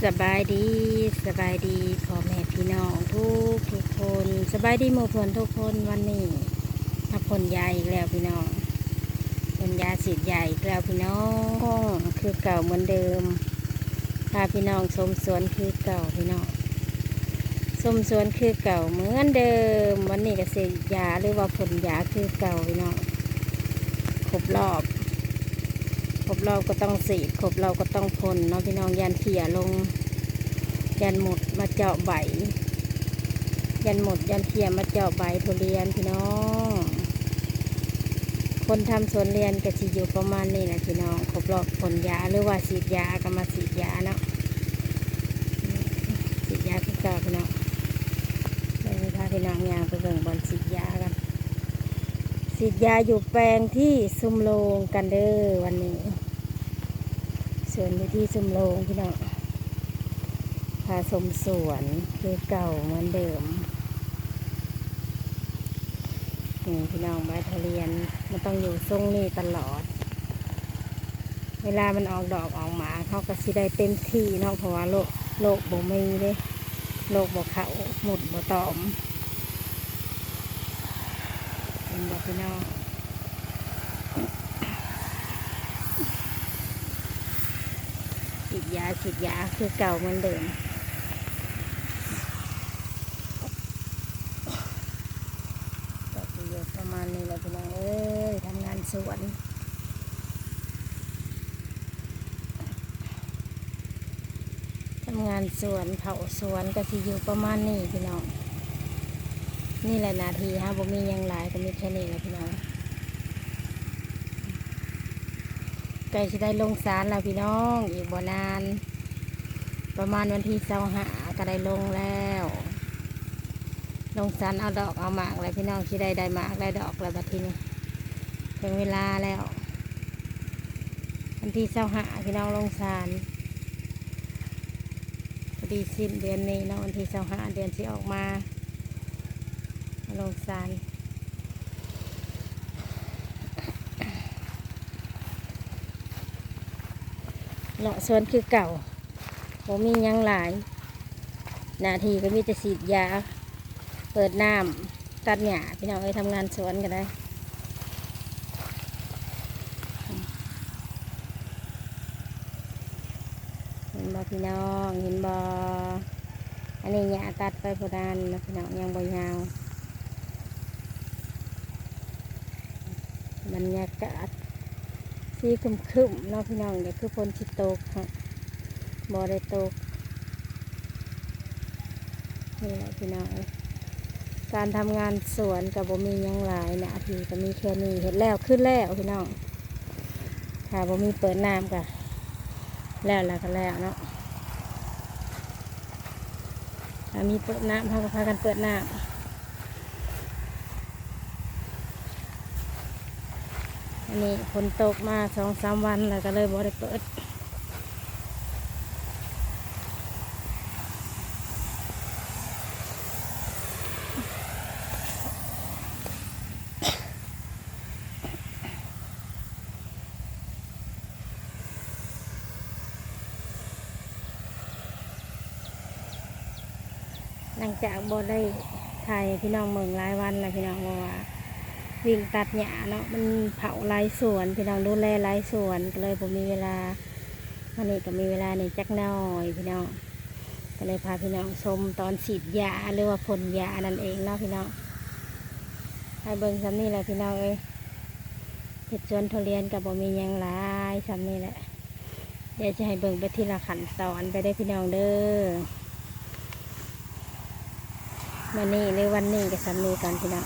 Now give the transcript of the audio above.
ສະບາຍດີ ສະບາຍດີພໍ່ແມ່ພີ່ນ້ອງທຸກໆຄົນ ສະບາຍດີໝູ່ເພື່ອນທຸກຄົນ. ວັນນີ້ມາພົ່ນຢາອີກແລ້ວພີ່ນ້ອງ ພົ່ນຢາ ສີດຢາອີກແລ້ວພີ່ນ້ອງ ຄືເກົ່າເໝືອນເດີມ ພາພີ່ນ້ອງຊົມສວນຄືເກົ່າພີ່ນ້ອງ ຊົມສວນຄືເກົ່າເໝືອນເດີມ. ວັນນີ້ກໍສີດຢາ ຫຼືວ່າພົ່ນຢາຄືເກົ່າພີ່ນ້ອງ ຄົບລອບ ຄົບລອບກໍຕ້ອງສີດ ຄົບລອບກໍຕ້ອງພົ່ນເນາະພີ່ນ້ອງ ຢ້ານເພັ້ຍລົງ ຢ້ານມົດມາເຈາະໃບ ຢ້ານມົດຢ້ານເພັ້ຍມາເຈາະໃບທຸລຽນພີ່ນ້ອງ. ຄົນທຳສວນລຽນກໍຊິຢູ່ປະມານນີ້ແຫຼະພີ່ນ້ອງ ຄົບລອບພົ່ນຢາ ຫຼືວ່າສີດຢາກໍມາສີດຢາເນາະ ສີດຢາຄືເກົ່າພີ່ນ້ອງ. ເບິ່ງ ພາພີ່ນ້ອງຍ່າງໄປເບິ່ງບ່ອນສີດຢາກັນ ສີດຢາຢູ່ແປງທີ່ຊຸມໂລງກັນເດີ ວັນນີ້ສວນຢູ່ທີ່ຊຸມໂລງພີ່ນ້ອງ ພາຊົມສວນຄືເກົ່າເໝືອນເດີມ. ນີ້ພີ່ນ້ອງ ໃບທຸລຽນມັນຕ້ອງຢູ່ຊົງນີ້ຕະຫຼອດ ເວລາມັນອອກດອກອອກໝາກ ເຮົາກໍຊິໄດ້ເຕັມທີ່ເນາະ ເພາະວ່າໂລກ ໂລກບໍ່ມີເດ້ ໂລກບໍ່ເຂົ້າ ມົດບໍ່ຕອມ. ເຫັນບໍ່ພີ່ນ້ອງ ສີດຢາ ສີດຢາຄືເກົ່າເໝືອນເດີມ. ກໍຊິຢູ່ປະມານນີ້ແຫຼະພີ່ນ້ອງເອີຍ ທຳງານສວນ ທຳງານສວນ ເຜົາສວນ ກໍຊິຢູ່ປະມານນີ້ພີ່ນ້ອງ. ນີ້ແຫຼະໜ້າທີ່ເຮົາ ບໍ່ມີຫຍັງຫຼາຍ ກໍມີແຄ່ນີ້ແຫຼະພີ່ນ້ອງ. ໃກ້ຊິໄດ້ລົງສານແລ້ວພີ່ນ້ອງ ອີກບໍ່ນານ ປະມານວັນທີຊາວຫ້າກໍໄດ້ລົງແລ້ວ ລົງສານເອົາດອກເອົາໝາກແລ້ວພີ່ນ້ອງ ຊິໄດ້ ໄດ້ໝາກໄດ້ດອກແລ້ວບັດທີນີ້ ເຖິງເວລາແລ້ວ. ວັນທີຊາວຫ້າພີ່ນ້ອງລົງສານ ພໍດີສິ້ນເດືອນນີ້ເນາະ ວັນທີຊາວຫ້າເດືອນຊິອອກມາ ມາລົງສານ ເລາະສວນຄືເກົ່າ ບໍ່ມີຫຍັງຫຼາຍ ໜ້າທີ່ກໍມີແຕ່ສີດຢາ ເປີດນ້ຳ ຕັດຫຍ້າພີ່ນ້ອງເອີຍ ທຳງານສວນກໍໄດ້. ເຫັນບໍ່ພີ່ນ້ອງ ເຫັນບໍ່? ອັນນີ້ຫຍ້າຕັດໄປບໍ່ນານເນາະພີ່ນ້ອງ ຍັງບໍ່ຍາວ. ບັນຍາກາດສີຄຶ້ມໆເນາະພີ່ນ້ອງ ກໍຄືຝົນຊິຕົກ ບໍ່ໄດ້ຕົກ. ນີ້ແຫຼະພີ່ນ້ອງເອີຍ ການທຳງານສວນກໍບໍ່ມີຫຍັງຫຼາຍ ໜ້າທີ່ກໍມີແຄ່ນີ້ ເຮັດແລ້ວຄືແລ້ວພີ່ນ້ອງ. ຖ້າບໍ່ມີເປີດນ້ຳກໍແລ້ວ ແລ້ວກໍແລ້ວເນາະ ຖ້າມີເປີດນ້ຳ ເຮົາກໍພາກັນເປີດນ້ຳ. ອັນນີ້ຝົນຕົກມາສອງສາມວັນແລ້ວ ກໍເລີຍບໍ່ໄດ້ເປີດ. ຫຼັງຈາກບໍ່ໄດ້ຖ່າຍໃຫ້ພີ່ນ້ອງເບິ່ງຫຼາຍວັນແລ້ວພີ່ນ້ອງ ເພາະວ່າວິ່ງຕັດຫຍ້າເນາະ ມັນເຜົາຫຼາຍສວນພີ່ນ້ອງ ດູແລຫຼາຍສວນ ກໍເລີຍບໍ່ມີເວລາ. ມື້ນີ້ກໍມີເວລາແດ່ຈັກໜ້ອຍພີ່ນ້ອງ ກໍເລີຍພາພີ່ນ້ອງຊົມຕອນສີດຢາ ຫຼືວ່າພົ່ນຢານັ້ນເອງເນາະພີ່ນ້ອງ. ໃຫ້ເບິ່ງສ່ຳນີ້ແຫຼະພີ່ນ້ອງເອີຍ ເຮັດສວນທຸລຽນກໍບໍ່ມີຫຍັງຫຼາຍ ສ່ຳນີ້ແຫຼະ. ດຽວຈະໃຫ້ເບິ່ງໄປທີລະຂັ້ນຕອນໄປເດີພີ່ນ້ອງເດີ. ມື້ນີ້ ຫຼືວັນນີ້ກໍສ່ຳນີ້ກ່ອນພີ່ນ້ອງ.